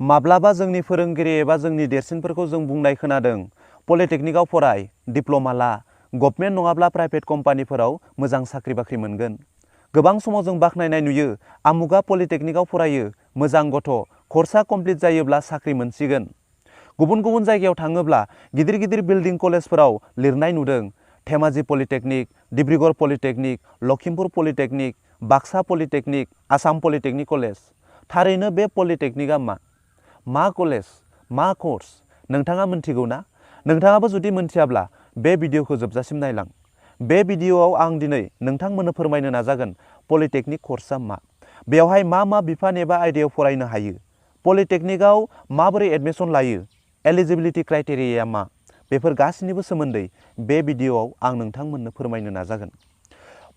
माब्लाबा जोंनि फोरोंगिरि एबा जोंनि देरसिनफोरखौ जों बुंनाय खोनादों, पलिटेकनिकआव फराय, डिप्ल'मा ला, गभर्नमेन्ट नङाब्ला प्राइभेट कम्पानिफोराव मोजां साख्रि बाख्रि मोनगोन। गोबां समाव जों बाख्नायनाय नुयो, आमुगा पलिटेकनिकआव फरायो, मोजां गथ', कर्सआ कमप्लिट जायोब्ला साख्रि मोनसिगोन। गुबुन गुबुन जायगायाव थाङोब्ला गिदिर गिदिर बिल्डिं कलेजफोराव लिरनाय नुदों, Dhemaji polytechnic, Dibrugarh polytechnic, Lakhimpur polytechnic, Baksa polytechnic, Assam polytechnic college. थारैनो बे पलिटेकनिकआ मा कलेज, मा कर्स नोंथाङा मिन्थिगौ ना? नोंथाङाबो जुदि मिन्थियाब्ला बे भिडिअखौ जोबजासिम नायलां। बे भिडिअआव आं दिनै नोंथांमोननो फोरमायनो नाजागोन पलिटेकनिक कर्सआ मा, बेवहाय मा बिफान एबा आयदायाव फरायनो हायो, पलिटेकनिकआव माबोरै एडमिसन लायो, एलिजिबिलिटि क्राइटेरियाया मा, बेफोर गासैनिबो सोमोन्दै बे भिडिअआव आं नोंथांमोननो फोरमायनो नाजागोन।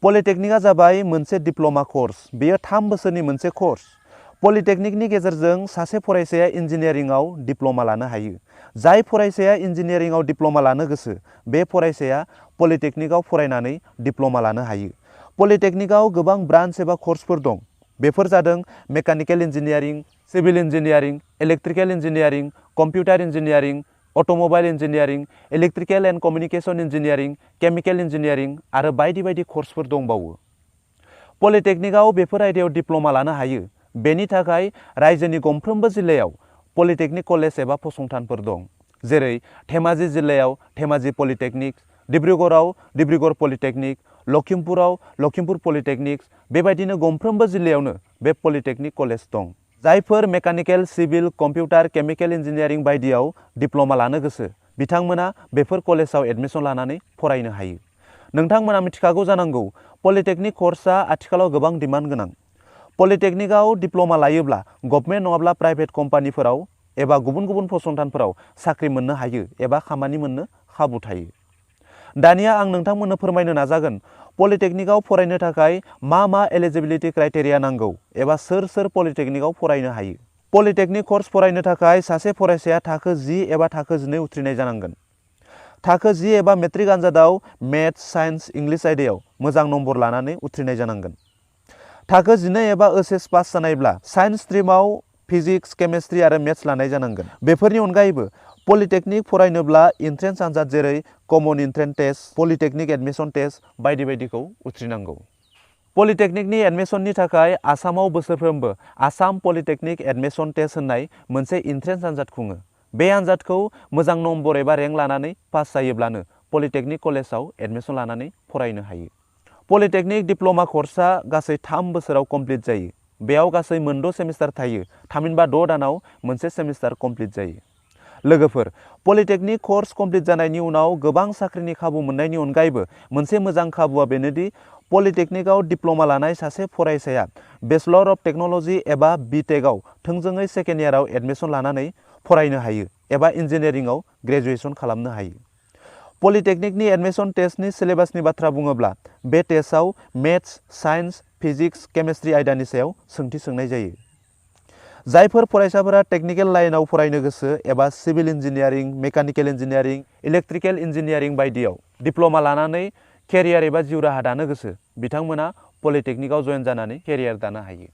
पलिटेकनिकआ जाबाय मोनसे डिप्ल'मा कर्स। बेयो 3 बोसोरनि मोनसे कर्स। पलिटेकनिकनि गेजेरजों सासे फरायसाया इन्जिनियारिंआव डिप्ल'मा लानो हायो। जाय फरायसाया इन्जिनियारिंआव डिप्ल'मा लानो गोसो, बे फरायसाया पलिटेकनिकआव फरायनानै डिप्ल'मा लानो हायो। पलिटेकनिकआव गोबां ब्रान्च एबा कर्सफोर दं। बेफोर जादों mechanical engineering, civil engineering, electrical engineering, computer engineering, automobile engineering, electrical and communication engineering, chemical engineering आरो बायदि बायदि कर्सफोर दंबावो। पलिटेकनिकआव बेफोर आयदायाव डिप्ल'मा लानो हायो। बेनि थाखाय रायजोनि गंफ्रोमबो जिल्लायाव पलिटेकनिक कलेज एबा फसंथानफोर दं। जेरै धेमाजि जिल्लायाव धेमाजि पलिटेकनिक, डिब्रुगड़आव डिब्रुगड़ पलिटेकनिक, लखिमपुराव लखिमपुर पलिटेकनिक, बेबायदिनो गंफ्रोमबो जिल्लायावनो बे पलिटेकनिक कलेज दं। जायफोर mechanical, civil, computer, chemical engineering बायदियाव डिप्ल'मा लानो गोसो, बिथांमोना बेफोर कलेजाव एडमिसन लानानै फरायनो हायो। नोंथांमोना मिथिखागौ जानांगौ, पलिटेकनिक कर्सआ आथिखालाव गोबां डिमान्ड गोनां। पलिटेकनिकआव डिप्ल'मा लायोब्ला गभर्नमेन्ट नङाब्ला प्राइभेट कम्पानिफोराव एबा गुबुन गुबुन फसंथानफोराव साख्रि मोननो हायो एबा खामानि मोननो खाबु थायो। दानिया आं नोंथांमोननो फोरमायनो नाजागोन पलिटेकनिकआव फरायनो थाखाय मा एलिजिबिलिटि क्राइटेरिया नांगौ एबा सोर पलिटेकनिकआव फरायनो हायो। पलिटेकनिक कर्स फरायनो थाखाय सासे फरायसाया थाखो 10 एबा थाखो 12 उथ्रिनाय जानांगोन। थाखो 10 एबा मेट्रिक आनजादाव मेथ्स, साइन्स, इंलिस आयदायाव मोजां नम्बर लानानै उथ्रिनाय जानांगोन। थाखो 12 एबा ओइचएस पास जानायब्ला साइन्स स्ट्रिमाव फिजिक्स, केमेस्ट्रि आरो मेथ्स लानाय जानांगोन। बेफोरनि अनगायैबो पलिटेकनिक फरायनोब्ला एन्ट्रेन्स आनजाद जेरै common entrance test, polytechnic admission test बायदि बायदिखौ उथ्रिनांगौ। पलिटेकनिकनि एडमिसननि थाखाय आसामाव बोसोरफ्रोमबो आसाम पलिटेकनिक एडमिसन टेस्ट होननाय मोनसे एन्ट्रेन्स आनजाद खुङो। बे आनजादखौ मोजां नम्बर एबा रेंक लानानै पास जायोब्लानो पलिटेकनिक कलेजाव एडमिसन लानानै फरायनो हायो। पलिटेकनिक डिप्ल'मा कर्सआ गासै 3 बोसोराव कमप्लिट जायो। बेयाव गासै 6 सेमिस्टार थायो, थामहिनबा 6 दानाव मोनसे सेमिस्टार कमप्लिट जायो। लोगोफोर, पलिटेकनिक कर्स कमप्लिट जानायनि उनाव गोबां साख्रिनि खाबु मोननायनि अनगायैबो मोनसे मोजां खाबुआ बेनोदि पलिटेकनिकआव डिप्ल'मा लानाय सासे फरायसाया बेचलर अफ टेक्न'लजि एबा बिटेकआव थोंजोङै सेकेन्ड इयाराव एडमिसन लानानै फरायनो हायो एबा इन्जिनियारिंआव ग्रेजुएसन खालामनो हायो। पलिटेकनिकनि एडमिसन टेस्टनि सिलेबासनि बाथ्रा बुङोब्ला बे टेस्टआव मेथ्स, साइन्स, फिजिक्स, केमेस्ट्रि आयदानि सायाव सोंथि सोंनाय जायो। जायफोर फरायसाफोरा टेक्निकेल लाइनाव फरायनो गोसो एबा civil engineering, mechanical engineering, electrical engineering बायदियाव डिप्ल'मा लानानै केरियार एबा जिउ राहा दानो गोसो, बिथांमोना पलिटेकनिकआव जयेन जानानै केरियार दानो हायो।